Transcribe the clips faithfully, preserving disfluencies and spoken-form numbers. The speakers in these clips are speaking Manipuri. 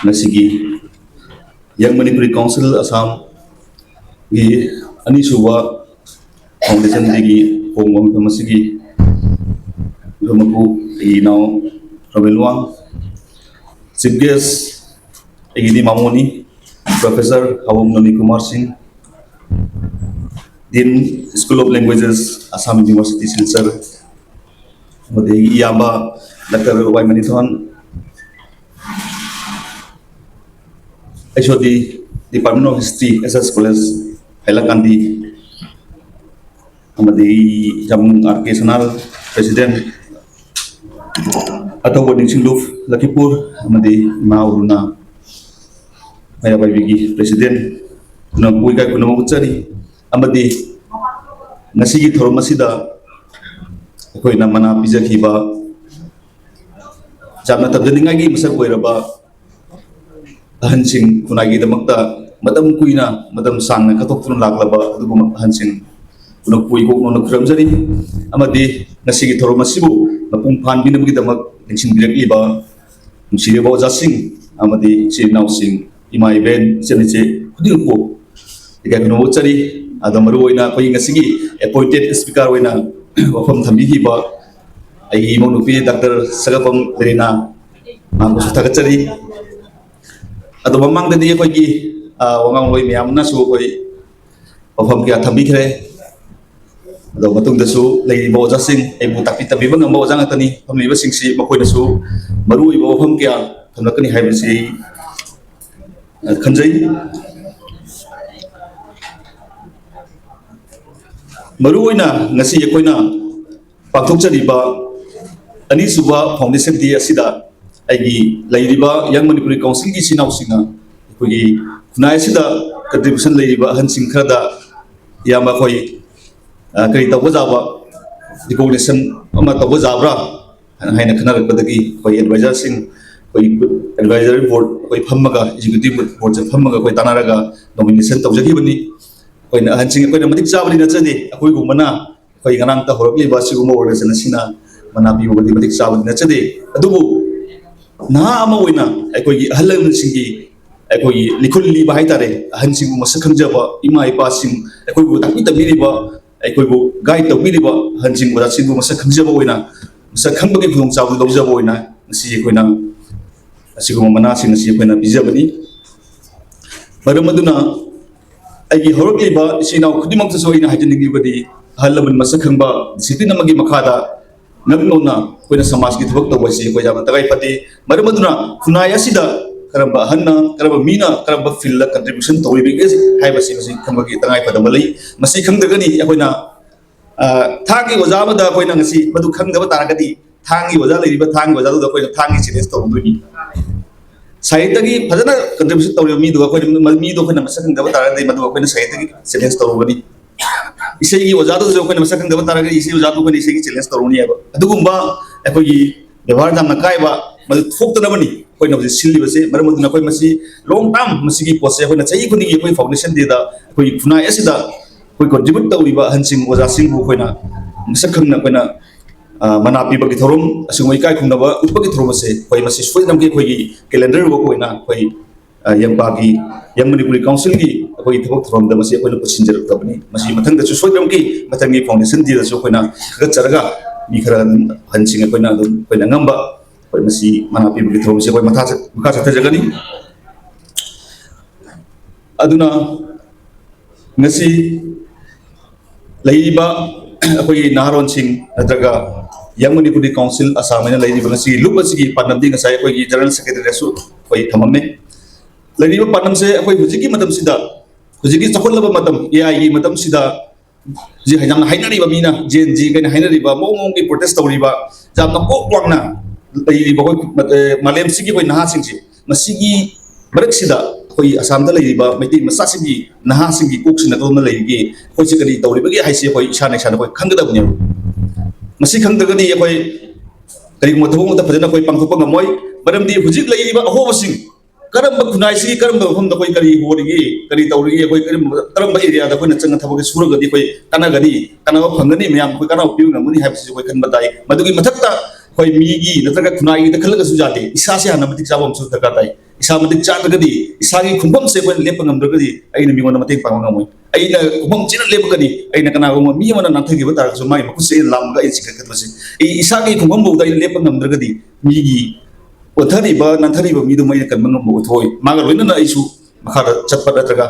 ꯉꯁꯤꯒꯤ Young Manipuri Council Assam ꯒꯤ ꯑꯅꯤꯁꯨꯕ Foundation Day ꯒꯤ ꯍꯣꯡꯕ ꯃꯐꯝ ꯑꯁꯤꯒꯤ ꯃꯐꯝ ꯃꯄꯨ ꯑꯩꯒꯤ ꯏꯅꯥꯎ ꯔꯣꯕꯦꯜ ꯋꯥꯡ, Chief Guest ꯑꯩꯒꯤꯗꯤ ꯃꯥꯃꯣꯅꯤ, Professor ꯍꯥꯋꯝ ꯅꯣꯅꯤ ꯀꯨꯃꯥꯔ ꯁꯤꯡ, Dean, School of Languages, Assam University, Silchar, ꯑꯃꯗꯤ ꯑꯩꯒꯤ ꯏꯌꯥꯝꯕ Doctor Y ꯃꯅꯤꯊꯣꯟ, H O D, Department of History, S S College, ꯍꯥꯏꯂꯥꯀꯥꯟꯗꯤ, ꯑꯃꯗꯤ ꯌꯥꯝꯕꯨꯡ ꯑꯥꯔ ꯀꯦ ꯁꯅꯥꯜ, President, ꯑꯇꯧꯕ ꯅꯤꯡꯁꯤꯡꯂꯨꯞ ꯂꯈꯤꯄꯨꯔ, ꯑꯃꯗꯤ ꯏꯃꯥ ꯑꯔꯨꯅꯥ ꯃꯩꯔꯥꯕꯥꯏꯕꯤꯒꯤ President, ꯄꯨꯝꯅꯃꯛꯄꯨ ꯏꯀꯥꯏ ꯈꯨꯝꯅꯕ ꯎꯠꯆꯔꯤ꯫ ꯑꯃꯗꯤ ꯉꯁꯤꯒꯤ ꯊꯧꯔꯝ ꯑꯁꯤꯗ ꯑꯩꯈꯣꯏꯅ ꯃꯅꯥ ꯄꯤꯖꯈꯤꯕ ꯌꯥꯝꯅ ꯇꯝꯖꯅꯤꯡꯉꯥꯏꯒꯤ ꯃꯁꯛ ꯑꯣꯏꯔꯕ ꯑꯍꯟꯁꯤꯡ, ꯈꯨꯟꯅꯥꯏꯒꯤꯗꯃꯛꯇ ꯃꯇꯝ ꯀꯨꯏꯅ, ꯃꯇꯝ ꯁꯥꯡꯅ ꯀꯠꯊꯣꯛꯇꯨꯅ ꯂꯥꯛꯂꯕ ꯑꯗꯨꯒꯨꯝꯕ ꯑꯍꯟꯁꯤꯡ ꯄꯨꯝꯅꯃꯛꯄꯨ ꯏꯀꯣꯛ ꯅꯧꯅ ꯈꯨꯔꯨꯝꯖꯔꯤ꯫ ꯑꯃꯗꯤ ꯉꯁꯤꯒꯤ ꯊꯧꯔꯝ ꯑꯁꯤꯕꯨ ꯃꯄꯨꯡ ꯐꯥꯍꯟꯕꯤꯅꯕꯒꯤꯗꯃꯛ ꯅꯤꯡꯁꯤꯡꯕꯤꯔꯛꯂꯤꯕ ꯅꯨꯡꯁꯤꯔꯕ ꯑꯣꯖꯥꯁꯤꯡ ꯑꯃꯗꯤ ꯏꯆꯤꯜ ꯏꯅꯥꯎꯁꯤꯡ, ꯏꯃꯥ ꯏꯕꯦꯟ, ꯏꯆꯟ ꯏꯆꯦ ꯈꯨꯗꯤꯡꯃꯛꯄꯨ ꯏꯀꯥꯏ ꯈꯨꯝꯅꯕ ꯎꯠꯆꯔꯤ꯫ ꯑꯗꯣ ꯃꯔꯨꯑꯣꯏꯅ ꯑꯩꯈꯣꯏꯒꯤ ꯉꯁꯤꯒꯤ appointed speaker ꯑꯣꯏꯅ ꯋꯥꯐꯝ ꯊꯝꯕꯤꯈꯤꯕ ꯑꯩꯒꯤ ꯏꯃꯧ ꯅꯨꯄꯤ Doctor ꯁꯒꯠꯄꯝ ꯂꯦꯔꯤꯅꯥ, ꯃꯍꯥꯛꯄꯨꯁꯨ ꯊꯥꯒꯠꯆꯔꯤ꯫ ꯑꯗꯣ ꯃꯃꯥꯡꯗꯗꯤ ꯑꯩꯈꯣꯏꯒꯤ, ꯑ, ꯋꯥꯉꯥꯡꯂꯣꯏ ꯃꯌꯥꯝꯅꯁꯨ ꯑꯩꯈꯣꯏ ꯋꯥꯐꯝ ꯀꯌꯥ ꯊꯝꯕꯤꯈ꯭ꯔꯦ꯫ ꯑꯗꯣ ꯃꯇꯨꯡꯗꯁꯨ ꯂꯩꯔꯤꯕ ꯑꯣꯖꯥꯁꯤꯡ, ꯑꯩꯕꯨ ꯇꯥꯛꯄꯤ ꯇꯝꯕꯤꯕ ꯉꯝꯕ ꯑꯣꯖꯥ ꯉꯥꯛꯇꯅꯤ꯫ ꯐꯝꯂꯤꯕꯁꯤꯡꯁꯤ ꯃꯈꯣꯏꯅꯁꯨ ꯃꯔꯨꯑꯣꯏꯕ ꯋꯥꯐꯝ ꯀꯌꯥ ꯊꯝꯂꯛꯀꯅꯤ ꯍꯥꯏꯕꯁꯤ ꯑꯩ, ꯑ, ꯈꯟꯖꯩ꯫ ꯃꯔꯨꯑꯣꯏꯅ ꯉꯁꯤ ꯑꯩꯈꯣꯏꯅ ꯄꯥꯡꯊꯣꯛꯆꯔꯤꯕ ꯑꯅꯤꯁꯨꯕ Foundation Day ꯑꯁꯤꯗ ꯑꯩꯒꯤ ꯂꯩꯔꯤꯕ Young Manipuri Council ꯒꯤ ꯏꯆꯤꯟ ꯏꯅꯥꯎꯁꯤꯡꯅ ꯑꯩꯈꯣꯏꯒꯤ ꯈꯨꯟꯅꯥꯏ ꯑꯁꯤꯗ contribution ꯂꯩꯔꯤꯕ ꯑꯍꯟꯁꯤꯡ ꯈꯔꯗ ꯏꯌꯥꯝꯕ ꯑꯩꯈꯣꯏ, ꯑ, ꯀꯔꯤ ꯇꯧꯕ ꯌꯥꯕ, recognition ꯑꯃ ꯇꯧꯕ ꯌꯥꯕ꯭ꯔꯥ ꯍꯥꯏꯅ ꯈꯟꯅꯔꯛꯄꯗꯒꯤ ꯑꯩꯈꯣꯏ advisor ꯁꯤꯡ, ꯑꯩꯈꯣꯏ advisory board ꯑꯩꯈꯣꯏ ꯐꯝꯃꯒ, executive board ꯁꯦ ꯐꯝꯃꯒ ꯑꯩꯈꯣꯏ ꯇꯥꯟꯅꯔꯒ nomination ꯇꯧꯖꯈꯤꯕꯅꯤ꯫ ꯑꯩꯈꯣꯏꯅ ꯑꯍꯟꯁꯤꯡ ꯑꯩꯈꯣꯏꯅ ꯃꯇꯤꯛ ꯆꯥꯕꯗꯤ ꯅꯠꯆꯗꯦ, ꯑꯩꯈꯣꯏꯒꯨꯝꯕꯅ ꯑꯩꯈꯣꯏ ꯉꯔꯥꯡꯇ ꯍꯧꯔꯛꯂꯤꯕ ꯑꯁꯤꯒꯨꯝꯕ organization ꯑꯁꯤꯅ ꯃꯅꯥ ꯄꯤꯕꯕꯨꯗꯤ ꯃꯇꯤꯛ ꯆꯥꯕꯗꯤ ꯅꯠꯆꯗꯦ꯫ ꯑꯗꯨꯕꯨ ꯅꯍꯥ ꯑꯃ ꯑꯣꯏꯅ ꯑꯩꯈꯣꯏꯒꯤ ꯑꯍꯜ ꯂꯃꯟꯁꯤꯡꯒꯤ, ꯑꯩꯈꯣꯏꯒꯤ ꯂꯤꯈꯨꯜ ꯂꯤꯕ ꯍꯥꯏꯇꯥꯔꯦ, ꯑꯍꯟꯁꯤꯡꯕꯨ ꯃꯁꯛ ꯈꯪꯖꯕ, ꯏꯃꯥ ꯏꯄꯥꯁꯤꯡ ꯑꯩꯈꯣꯏꯕꯨ ꯇꯥꯛꯄꯤ ꯇꯝꯕꯤꯔꯤꯕ, ꯑꯩꯈꯣꯏꯕꯨ ꯒꯥꯏꯗ ꯇꯧꯕꯤꯔꯤꯕ ꯑꯍꯟꯁꯤꯡ, ꯑꯣꯖꯥꯁꯤꯡꯕꯨ ꯃꯁꯛ ꯈꯪꯖꯕ ꯑꯣꯏꯅ, ꯃꯁꯛ ꯈꯪꯕꯒꯤ ꯈꯨꯗꯣꯡꯆꯥꯕꯗꯨ ꯂꯧꯖꯕ ꯑꯣꯏꯅ ꯉꯁꯤ ꯑꯩꯈꯣꯏꯅ ꯑꯁꯤꯒꯨꯝꯕ ꯃꯅꯥꯁꯤꯡ ꯑꯁꯤ ꯑꯩꯈꯣꯏꯅ ꯄꯤꯖꯕꯅꯤ꯫ ꯃꯔꯝ ꯑꯗꯨꯅ ꯑꯩꯒꯤ ꯍꯧꯔꯛꯂꯤꯕ ꯏꯆꯤꯟ ꯏꯅꯥꯎ ꯈꯨꯗꯤꯡꯃꯛꯇꯁꯨ ꯑꯩꯅ ꯍꯥꯏꯖꯅꯤꯡꯂꯤꯕꯗꯤ, ꯑꯍꯜ ꯂꯃꯟ ꯃꯁꯛ ꯈꯪꯕ, ꯗꯤꯁꯤꯄ꯭ꯂꯤꯟ ꯑꯃꯒꯤ ꯃꯈꯥꯗ ꯉꯝꯅꯧꯅ ꯑꯩꯈꯣꯏꯅ ꯁꯃꯥꯖꯀꯤ ꯊꯕꯛ ꯇꯧꯕ ꯑꯁꯤ ꯑꯩꯈꯣꯏ ꯌꯥꯝꯅ ꯇꯉꯥꯏ ꯐꯗꯦ꯫ ꯃꯔꯝ ꯑꯗꯨꯅ ꯈꯨꯟꯅꯥꯏ ꯑꯁꯤꯗ ꯀꯔꯝꯕ ꯑꯍꯟꯅ, ꯀꯔꯝꯕ ꯃꯤꯅ, ꯀꯔꯝꯕ ꯐꯤꯜꯗ ꯀꯟꯇ꯭ꯔꯤꯕ꯭ꯌꯨꯁꯟ ꯇꯧꯔꯤꯕꯒꯦ ꯍꯥꯏꯕꯁꯤ ꯃꯁꯤ ꯈꯪꯕꯒꯤ ꯇꯉꯥꯏ ꯐꯗꯕ ꯂꯩ꯫ ꯃꯁꯤ ꯈꯪꯗ꯭ꯔꯒꯗꯤ ꯑꯩꯈꯣꯏꯅ, ꯑ, ꯊꯥꯡꯒꯤ ꯑꯣꯖꯥ ꯑꯃꯗ ꯑꯩꯈꯣꯏꯅ ꯉꯁꯤ ꯃꯗꯨ ꯈꯪꯗꯕ ꯇꯥꯔꯒꯗꯤ, ꯊꯥꯡꯒꯤ ꯑꯣꯖꯥ ꯂꯩꯔꯤꯕ ꯊꯥꯡꯒꯤ ꯑꯣꯖꯥꯗꯨꯗ ꯑꯩꯈꯣꯏꯅ ꯊꯥꯡꯒꯤ ꯆꯦꯂꯦꯟꯖ ꯇꯧꯔꯝꯗꯣꯏꯅꯤ꯫ ꯁꯥꯍꯤꯇ꯭ꯌꯒꯤ ꯐꯖꯅ ꯀꯟꯇ꯭ꯔꯤꯕ꯭ꯌꯨꯁꯟ ꯇꯧꯔꯤꯕ ꯃꯤꯗꯨꯒ ꯑꯩꯈꯣꯏꯅ, ꯃꯤꯗꯣ ꯑꯩꯈꯣꯏꯅ ꯃꯁꯛ ꯈꯪꯗꯕ ꯇꯥꯔꯒꯗꯤ, ꯃꯗꯨ ꯑꯩꯈꯣꯏꯅ ꯁꯥꯍꯤꯇ꯭ꯌꯒꯤ ꯆꯦꯂꯦꯟꯖ ꯇꯧꯔꯨꯒꯅꯤ꯫ ꯏꯁꯩꯒꯤ ꯑꯣꯖꯥꯗꯨꯁꯨ ꯑꯩꯈꯣꯏꯅ ꯃꯁꯛ ꯈꯪꯗꯕ ꯇꯥꯔꯒꯗꯤ, ꯏꯁꯩ ꯑꯣꯖꯥꯗꯨ ꯑꯩꯈꯣꯏꯅ ꯏꯁꯩꯒꯤ ꯆꯦꯂꯦꯟꯖ ꯇꯧꯔꯨꯅꯤ ꯍꯥꯏꯕ꯫ ꯑꯗꯨꯒꯨꯝꯕ ꯑꯩꯈꯣꯏꯒꯤ ꯕꯦꯕꯥꯔ ꯌꯥꯝꯅ ꯀꯥꯏꯕ ꯃꯗꯨ ꯊꯣꯛꯇꯅꯕꯅꯤ ꯑꯩꯈꯣꯏꯅ ꯍꯧꯖꯤꯛ ꯁꯤꯜꯂꯤꯕꯁꯦ꯫ ꯃꯔꯝ ꯑꯗꯨꯅ ꯑꯩꯈꯣꯏ ꯃꯁꯤ ꯂꯣꯡ ꯇꯥꯔꯝ ꯃꯁꯤꯒꯤ ꯄꯣꯠꯁꯦ ꯑꯩꯈꯣꯏꯅ ꯆꯍꯤ ꯈꯨꯗꯤꯡꯒꯤ ꯑꯩꯈꯣꯏ ꯐꯥꯎꯟꯗꯦꯁꯟ ꯗꯦꯗ ꯑꯩꯈꯣꯏꯒꯤ ꯈꯨꯟꯅꯥꯏ ꯑꯁꯤꯗ ꯑꯩꯈꯣꯏ ꯀꯟꯇ꯭ꯔꯤꯕ꯭ꯌꯨꯠ ꯇꯧꯔꯤꯕ ꯑꯍꯟꯁꯤꯡ, ꯑꯣꯖꯥꯁꯤꯡꯕꯨ ꯑꯩꯈꯣꯏꯅ ꯃꯁꯛ ꯈꯪꯅ ꯑꯩꯈꯣꯏꯅ, ꯑ, ꯃꯅꯥ ꯄꯤꯕꯒꯤ ꯊꯧꯔꯝ, ꯑꯁꯤꯒꯨꯝꯕ ꯏꯀꯥꯏ ꯈꯨꯝꯅꯕ ꯎꯠꯄꯒꯤ ꯊꯧꯔꯝ ꯑꯁꯦ ꯑꯩꯈꯣꯏ ꯃꯁꯤ ꯁꯣꯏꯗꯅꯃꯛꯀꯤ ꯑꯩꯈꯣꯏꯒꯤ ꯀꯦꯂꯦꯟꯗꯔ ꯋꯥꯔꯛ ꯑꯣꯏꯅ ꯑꯩꯈꯣꯏ, ꯑ, ꯌꯪꯄꯥꯒꯤ, ꯌꯪ ꯃꯅꯤꯄꯨꯔꯤ ꯀꯥꯎꯟꯁꯤꯜꯒꯤ ꯑꯩꯈꯣꯏꯒꯤ ꯊꯕꯛ ꯊꯧꯔꯝꯗ ꯃꯁꯤ ꯑꯩꯈꯣꯏꯅ ꯄꯨꯁꯤꯟꯖꯔꯛꯇꯕꯅꯤ꯫ ꯃꯁꯤ ꯃꯊꯪꯗꯁꯨ ꯁꯣꯏꯗꯅꯃꯛꯀꯤ ꯃꯊꯪꯒꯤ ꯐꯥꯎꯟꯗꯦꯁꯟ ꯗꯦꯗꯁꯨ ꯑꯩꯈꯣꯏꯅ ꯊꯥꯒꯠꯆꯔꯒ ꯃꯤ ꯈꯔ ꯑꯗꯨꯝ ꯑꯍꯟꯁꯤꯡ ꯑꯩꯈꯣꯏꯅ ꯑꯗꯨꯝ ꯑꯩꯈꯣꯏꯅ ꯑꯉꯝꯕ ꯑꯩꯈꯣꯏ ꯃꯁꯤ ꯃꯅꯥ ꯄꯤꯕꯒꯤ ꯊꯧꯔꯝꯁꯤ ꯑꯩꯈꯣꯏ ꯃꯊꯥ ꯆꯠ-, ꯃꯈꯥ ꯆꯠꯊꯖꯒꯅꯤ꯫ ꯑꯗꯨꯅ ꯉꯁꯤ ꯂꯩꯔꯤꯕ ꯑꯩꯈꯣꯏꯒꯤ ꯅꯍꯥꯔꯣꯟꯁꯤꯡ ꯅꯠꯇ꯭ꯔꯒ ꯌꯪ ꯃꯅꯤꯄꯨꯔꯤ ꯀꯥꯎꯟꯁꯤꯜ ꯑꯁꯥꯝ ꯍꯥꯏꯅ ꯂꯩꯔꯤꯕ ꯉꯁꯤꯒꯤ ꯂꯨꯞ ꯑꯁꯤꯒꯤ ꯄꯥꯟꯗꯝꯗꯤ ꯉꯁꯥꯏ ꯑꯩꯈꯣꯏꯒꯤ ꯖꯦꯅꯔꯦꯜ ꯁꯦꯀ꯭ꯔꯦꯇꯔꯤꯗꯁꯨ ꯑꯩꯈꯣꯏ ꯊꯝꯃꯝꯃꯤ꯫ ꯂꯩꯔꯤꯕ ꯄꯥꯟꯗꯝꯁꯦ ꯑꯩꯈꯣꯏ ꯍꯧꯖꯤꯛꯀꯤ ꯃꯇꯝꯁꯤꯗ, ꯍꯧꯖꯤꯛꯀꯤ ꯆꯥꯎꯈꯠꯂꯕ ꯃꯇꯝ, ꯑꯦ ꯑꯥꯏꯒꯤ ꯃꯇꯝꯁꯤꯗ, ꯍꯧꯖꯤꯛ ꯌꯥꯝꯅ ꯍꯥꯏꯅꯔꯤꯕ, ꯃꯤꯅ ꯖꯦꯟ ꯖꯤ ꯀꯩꯅ ꯍꯥꯏꯅꯔꯤꯕ ꯃꯑꯣꯡ ꯃꯑꯣꯡꯒꯤ ꯄ꯭ꯔꯣꯇꯦꯁ ꯇꯧꯔꯤꯕ, ꯌꯥꯝꯅ ꯀꯣꯛ ꯋꯥꯡꯅ ꯂꯩꯔꯤꯕ ꯑꯩꯈꯣꯏ, ꯑꯦ, ꯃꯥꯂꯦꯝꯁꯤꯒꯤ ꯑꯩꯈꯣꯏ ꯅꯍꯥꯁꯤꯡꯁꯦ, ꯃꯁꯤꯒꯤ ꯃꯔꯛꯁꯤꯗ ꯑꯩꯈꯣꯏ ꯑꯁꯥꯝꯗ ꯂꯩꯔꯤꯕ ꯃꯩꯇꯩ ꯃꯆꯥꯁꯤꯡꯒꯤ ꯅꯍꯥꯁꯤꯡꯒꯤ ꯀꯣꯛꯁꯤꯅ ꯀꯔꯝꯅ ꯂꯩꯔꯤꯒꯦ, ꯑꯩꯈꯣꯏꯁꯦ ꯀꯔꯤ ꯇꯧꯔꯤꯕꯒꯦ ꯍꯥꯏꯁꯤ ꯑꯩꯈꯣꯏ ꯏꯁꯥꯅ ꯏꯁꯥꯅ ꯑꯩꯈꯣꯏ ꯈꯪꯒꯗꯕꯅꯦꯕ꯫ ꯃꯁꯤ ꯈꯪꯗ꯭ꯔꯒꯗꯤ ꯑꯩꯈꯣꯏ ꯀꯔꯤꯒꯨꯝꯕ ꯊꯕꯛ ꯑꯃꯠꯇ ꯐꯖꯅ ꯑꯩꯈꯣꯏ ꯄꯥꯡꯊꯣꯛꯄ ꯉꯝꯃꯣꯏ꯫ ꯃꯔꯝꯗꯤ ꯍꯧꯖꯤꯛ ꯂꯩꯔꯤꯕ ꯑꯍꯣꯕꯁꯤꯡ, ꯀꯔꯝꯕ ꯈꯨꯟꯅꯥꯏꯁꯤꯒꯤ ꯀꯔꯝꯕ ꯃꯐꯝꯗ ꯑꯩꯈꯣꯏ ꯀꯔꯤ ꯍꯣꯔꯤꯒꯦ, ꯀꯔꯤ ꯇꯧꯔꯤꯒꯦ, ꯑꯩꯈꯣꯏ ꯀꯔꯝꯕ, ꯀꯔꯝꯕ ꯑꯦꯔꯤꯌꯥꯗ ꯑꯩꯈꯣꯏꯅ ꯆꯪꯉ ꯊꯕꯛꯁꯦ ꯁꯨꯔꯒꯗꯤ ꯑꯩꯈꯣꯏ ꯀꯥꯟꯅꯒꯅꯤ, ꯀꯥꯟꯅꯕ ꯐꯪꯒꯅꯤ, ꯃꯌꯥꯝ ꯑꯩꯈꯣꯏ ꯀꯥꯟꯅꯕ ꯄꯤꯕ ꯉꯝꯒꯅꯤ ꯍꯥꯏꯕꯁꯤꯁꯨ ꯑꯩꯈꯣꯏ ꯈꯟꯕ ꯇꯥꯏ꯫ ꯃꯗꯨꯒꯤ ꯃꯊꯛꯇ ꯑꯩꯈꯣꯏ ꯃꯤꯒꯤ ꯅꯠꯇ꯭ꯔꯒ ꯈꯨꯟꯅꯥꯏꯒꯤꯗ ꯈꯜꯂꯒꯁꯨ ꯌꯥꯗꯦ꯫ ꯏꯁꯥꯁꯦ ꯍꯥꯟꯅ ꯃꯇꯤꯛ ꯆꯥꯕ ꯑꯃꯁꯨ ꯗꯔꯀꯥꯔ ꯇꯥꯏ꯫ ꯏꯁꯥ ꯃꯇꯤꯛ ꯆꯥꯗ꯭ꯔꯒꯗꯤ, ꯏꯁꯥꯒꯤ ꯈꯣꯡꯐꯝꯁꯦ ꯑꯩꯈꯣꯏꯅ ꯂꯦꯞꯄ ꯉꯝꯗ꯭ꯔꯒꯗꯤ, ꯑꯩꯅ ꯃꯤꯉꯣꯟꯗ ꯃꯇꯦꯡ ꯄꯥꯡꯕ ꯉꯝꯃꯣꯏ꯫ ꯑꯩꯅ ꯈꯣꯡꯐꯝ ꯆꯤꯅ ꯂꯦꯞꯄꯒꯗꯤ, ꯑꯩꯅ ꯀꯅꯥꯒꯨꯝꯕ ꯃꯤ ꯑꯃꯅ ꯅꯥꯟꯊꯈꯤꯕ ꯇꯥꯔꯒꯁꯨ, ꯃꯥꯒꯤ ꯃꯈꯨꯠꯁꯦ ꯑꯩꯅ ꯂꯥꯝꯃꯒ ꯑꯩꯅ ꯆꯤꯡꯈꯠꯀꯗꯕꯁꯦ, ꯑꯩ ꯏꯁꯥꯒꯤ ꯈꯣꯡꯐꯝꯐꯥꯎꯗ ꯑꯩꯅ ꯂꯦꯞꯄ ꯉꯝꯗ꯭ꯔꯒꯗꯤ, ꯃꯤꯒꯤ ꯄꯣꯊꯔꯤꯕ, ꯅꯥꯟꯊꯔꯤꯕ ꯃꯤꯗꯨꯃ ꯑꯩꯅ ꯀꯟꯕ ꯉꯝꯕ ꯑꯣꯏꯊꯣꯛꯑꯣꯏ꯫ ꯃꯥꯒ ꯂꯣꯏꯅꯅ ꯑꯩꯁꯨ ꯃꯈꯥꯗ ꯆꯠꯄ ꯅꯠꯇ꯭ꯔꯒ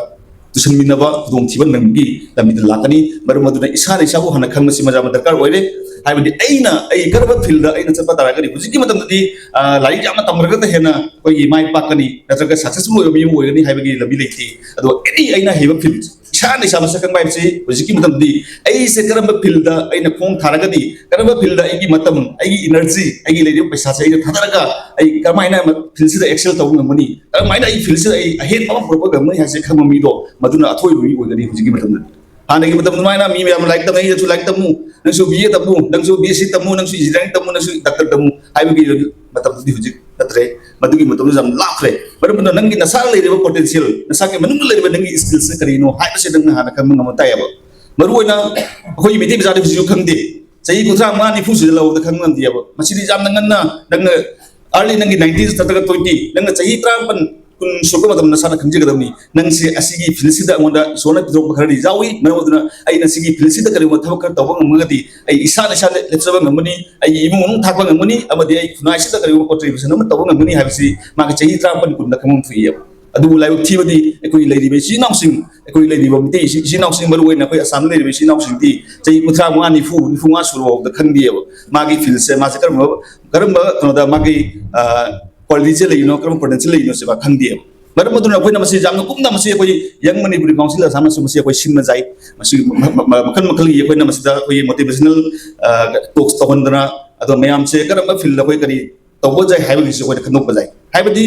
ꯇꯨꯁꯟꯃꯤꯟꯅꯕ ꯈꯨꯗꯣꯡꯊꯤꯕ ꯅꯪꯕꯒꯤ ꯂꯝꯕꯤꯗ ꯂꯥꯛꯀꯅꯤ꯫ ꯃꯔꯝ ꯑꯗꯨꯅ ꯏꯁꯥꯅ ꯏꯁꯥꯕꯨ ꯍꯥꯟꯅ ꯈꯪꯕꯁꯤ ꯃꯌꯥꯝ ꯑꯃ ꯗꯔꯀꯥꯔ ꯑꯣꯏꯔꯦ꯫ ꯍꯥꯏꯕꯗꯤ ꯑꯩꯅ, ꯑꯩ ꯀꯔꯝꯕ ꯐꯤꯜꯗ ꯑꯩꯅ ꯆꯠꯄ ꯇꯥꯔꯒꯗꯤ, ꯍꯧꯖꯤꯛꯀꯤ ꯃꯇꯝꯗꯗꯤ, ꯑ, ꯂꯥꯏꯔꯤꯛ ꯌꯥꯝꯅ ꯇꯝꯈ꯭ꯔꯒꯗ ꯍꯦꯟꯅ ꯑꯩꯈꯣꯏꯒꯤ ꯃꯥꯏ ꯄꯥꯛꯀꯅꯤ ꯅꯠꯇ꯭ꯔꯒ ꯁꯛꯁꯦꯁꯐꯨꯜ ꯑꯣꯏꯕ ꯃꯤ ꯑꯃ ꯑꯣꯏꯒꯅꯤ ꯍꯥꯏꯕꯒꯤ ꯂꯝꯕꯤ ꯂꯩꯇꯦ꯫ ꯑꯗꯣ ꯑꯦꯅꯤ ꯑꯩꯅ ꯍꯩꯕ ꯐꯤꯜ, ꯏꯁꯥꯅ ꯏꯁꯥ ꯃꯁꯛ ꯈꯪꯕ ꯍꯥꯏꯕꯁꯤ ꯍꯧꯖꯤꯛꯀꯤ ꯃꯇꯝꯗꯗꯤ ꯑꯩꯁꯦ ꯀꯔꯝꯕ ꯐꯤꯜꯗ ꯑꯩꯅ ꯈꯣꯡ ꯊꯥꯔꯒꯗꯤ, ꯀꯔꯝꯕ ꯐꯤꯜꯗ ꯑꯩꯒꯤ ꯃꯇꯝ, ꯑꯩꯒꯤ ꯏꯅꯔꯖꯤ, ꯑꯩꯒꯤ ꯂꯩꯔꯤꯕ ꯄꯩꯁꯥꯁꯦ ꯑꯩꯅ ꯊꯥꯗꯔꯒ ꯑꯩ ꯀꯃꯥꯏꯅ ꯐꯤꯜꯁꯤꯗ ꯑꯦꯛꯁꯦꯜ ꯇꯧꯕ ꯉꯝꯒꯅꯤ, ꯀꯔꯝꯍꯥꯏꯅ ꯑꯩ ꯐꯤꯜꯁꯤꯗ ꯑꯩ ꯑꯍꯦꯟꯕ ꯑꯃ ꯄꯨꯔꯛꯄ ꯉꯝꯒꯅꯤ ꯍꯥꯏꯁꯦ ꯈꯪꯕ ꯃꯤꯗꯣ, ꯃꯗꯨꯅ ꯑꯊꯣꯏꯕ ꯃꯤ ꯑꯣꯏꯒꯅꯤ ꯍꯧꯖꯤꯛꯀꯤ ꯃꯇꯝꯗꯗꯤ꯫ ꯍꯥꯟꯅꯒꯤ ꯃꯇꯝ ꯑꯗꯨꯃꯥꯏꯅ ꯃꯤ ꯃꯌꯥꯝ ꯂꯥꯏꯔꯤꯛ ꯇꯝꯅꯩ, ꯅꯪꯁꯨ ꯂꯥꯏꯔꯤꯛ ꯇꯝꯃꯨ, ꯅꯪꯁꯨ ꯕꯤ ꯑꯦ ꯇꯝꯃꯨ, ꯅꯪꯁꯨ ꯕꯤ ꯑꯦꯁ ꯁꯤ ꯇꯝꯃꯨ, ꯅꯪꯁꯨ ꯏꯟꯖꯤꯅꯤꯌꯥꯔꯤꯡ ꯇꯝꯃꯨ, ꯅꯪꯁꯨ ꯗꯥꯛꯇꯔ ꯇꯝꯃꯨ ꯍꯥꯏꯕꯒꯤ ꯃꯇꯝꯗꯨꯗꯤ ꯍꯧꯖꯤꯛ ꯅꯠꯇ꯭ꯔꯦ꯫ ꯃꯗꯨꯒꯤ ꯃꯇꯝꯗꯨ ꯌꯥꯝ ꯂꯥꯞꯈ꯭ꯔꯦ꯫ ꯃꯔꯝ ꯑꯗꯨꯅ ꯅꯪꯒꯤ ꯅꯁꯥꯗ ꯂꯩꯔꯤꯕ ꯄꯣꯇꯦꯟꯁꯤꯌꯦꯜ, ꯅꯁꯥꯒꯤ ꯃꯅꯨꯡꯗ ꯂꯩꯔꯤꯕ ꯅꯪꯒꯤ ꯁ꯭ꯀꯤꯜꯁꯦ ꯀꯔꯤꯅꯣ ꯍꯥꯏꯕꯁꯦ ꯅꯪꯅ ꯍꯥꯟꯅ ꯈꯪꯕ ꯉꯝꯕ ꯇꯥꯏꯌꯦꯕ꯫ ꯃꯔꯨꯑꯣꯏꯅ ꯑꯩꯈꯣꯏꯒꯤ ꯃꯩꯇꯩ ꯃꯆꯥꯗꯤ ꯍꯧꯖꯤꯛꯁꯨ ꯈꯪꯗꯦ꯫ ꯆꯍꯤ ꯀꯨꯟꯊ꯭ꯔꯥ ꯃꯉꯥ ꯅꯤꯐꯨ ꯁꯤꯗ ꯂꯧꯕꯗ ꯈꯪꯕ ꯉꯝꯗꯦꯕ꯫ ꯃꯁꯤꯗꯤ ꯌꯥꯝꯅ ꯉꯟꯅ, ꯅꯪꯅ ꯑꯥꯔꯂꯤ ꯅꯪꯒꯤ ꯅꯥꯏꯟꯇꯤꯟ ꯅꯠꯇ꯭ꯔꯒ ꯇ꯭ꯋꯦꯟꯇꯤ, ꯅꯪꯅ ꯆꯍꯤ ꯇꯔꯥꯃꯥꯄꯟ ꯀꯨꯟ ꯁꯨꯔꯛꯄ ꯃꯇꯝꯗ ꯅꯁꯥꯅ ꯈꯪꯖꯒꯗꯕꯅꯤ, ꯅꯪꯁꯦ ꯑꯁꯤꯒꯤ ꯐꯤꯜꯁꯤꯗ ꯑꯩꯉꯣꯟꯗ ꯏꯁꯣꯔꯅ ꯄꯤꯊꯣꯔꯛꯄ ꯈꯔꯗꯤ ꯌꯥꯎꯏ꯫ ꯃꯔꯝ ꯑꯗꯨꯅ ꯑꯩꯅ ꯁꯤꯒꯤ ꯐꯤꯜꯁꯤꯗ ꯀꯔꯤꯒꯨꯝꯕ ꯊꯕꯛ ꯈꯔ ꯇꯧꯕ ꯉꯝꯃꯒꯗꯤ, ꯑꯩ ꯏꯁꯥꯅ ꯏꯁꯥ ꯂꯦꯞꯆꯕ ꯉꯝꯒꯅꯤ, ꯑꯩꯒꯤ ꯏꯃꯨꯡ ꯃꯅꯨꯡ ꯊꯥꯛꯄ ꯉꯝꯒꯅꯤ, ꯑꯃꯗꯤ ꯑꯩ ꯈꯨꯟꯅꯥꯏꯁꯤꯗ ꯀꯔꯤꯒꯨꯝꯕ ꯀꯣꯟꯇ꯭ꯔꯤꯕ꯭ꯌꯨꯁꯟ ꯑꯃ ꯇꯧꯕ ꯉꯝꯒꯅꯤ ꯍꯥꯏꯕꯁꯤ ꯃꯥꯒꯤ ꯆꯍꯤ ꯇꯔꯥꯃꯥꯄꯟ ꯀꯨꯟꯗ ꯈꯪꯐꯝ ꯊꯣꯛꯏꯑꯕ꯫ ꯑꯗꯨꯕꯨ ꯂꯥꯏꯕꯛ ꯊꯤꯕꯗꯤ ꯑꯩꯈꯣꯏꯒꯤ ꯂꯩꯔꯤꯕ ꯏꯆꯤꯜ ꯏꯅꯥꯎꯁꯤꯡ, ꯑꯩꯈꯣꯏ ꯂꯩꯔꯤꯕ ꯃꯤꯇꯩ ꯏꯆꯤꯜ ꯏꯆꯤꯜ ꯏꯅꯥꯎꯁꯤꯡ, ꯃꯔꯨꯑꯣꯏꯅ ꯑꯩꯈꯣꯏ ꯑꯁꯥꯝꯗ ꯂꯩꯔꯤꯕ ꯏꯆꯤꯜ ꯏꯅꯥꯎꯁꯤꯡꯗꯤ ꯆꯍꯤ ꯀꯨꯟꯊ꯭ꯔꯥ ꯃꯉꯥ, ꯅꯤꯐꯨ, ꯅꯤꯐꯨ ꯃꯉꯥ ꯁꯨꯔꯐꯥꯎꯗ ꯈꯪꯗꯦꯕ꯫ ꯃꯥꯒꯤ ꯐꯤꯜꯁꯦ, ꯃꯥꯁꯦ ꯀꯔꯝꯕ, ꯀꯔꯝꯕ ꯀꯩꯅꯣꯗ ꯃꯥꯒꯤ, ꯑ, ꯀ꯭ꯋꯥꯂꯤꯇꯤꯁꯦ ꯂꯩꯔꯤꯅꯣ, ꯀꯔꯝꯕ ꯄꯣꯇꯦꯟꯁꯤꯌꯦꯜ ꯂꯩꯔꯤꯅꯣ ꯁꯤ ꯃꯥ ꯈꯪꯗꯦꯕ꯫ ꯃꯔꯝ ꯑꯗꯨꯅ ꯑꯩꯈꯣꯏꯅ ꯃꯁꯤ ꯌꯥꯝꯅ ꯀꯨꯞꯅ, ꯃꯁꯤ ꯑꯩꯈꯣꯏ ꯌꯪ ꯃꯅꯤꯄꯨꯔꯤ ꯀꯥꯎꯟꯁꯤꯜ ꯑꯁꯥꯝꯅꯁꯨ ꯃꯁꯤ ꯑꯩꯈꯣꯏ ꯁꯤꯟꯕ ꯌꯥꯏ꯫ ꯃꯁꯤ ꯃ-, ꯃ-, ꯃ-, ꯃꯈꯜ ꯃꯈꯜꯒꯤ ꯑꯩꯈꯣꯏꯅ ꯃꯁꯤꯗ ꯑꯩꯈꯣꯏꯒꯤ ꯃꯣꯇꯤꯚꯦꯁꯅꯦꯜ, ꯑ, ꯇꯣꯛꯁ ꯇꯧꯍꯟꯗꯅ, ꯑꯗꯣ ꯃꯌꯥꯝꯁꯦ ꯀꯔꯝꯕ ꯐꯤꯜꯗ ꯑꯩꯈꯣꯏ ꯀꯔꯤ ꯇꯧꯕ ꯌꯥꯏ ꯍꯥꯏꯕꯒꯤꯁꯨ ꯑꯩꯈꯣꯏꯅ ꯈꯟꯗꯣꯛꯄ ꯌꯥꯏ꯫ ꯍꯥꯏꯕꯗꯤ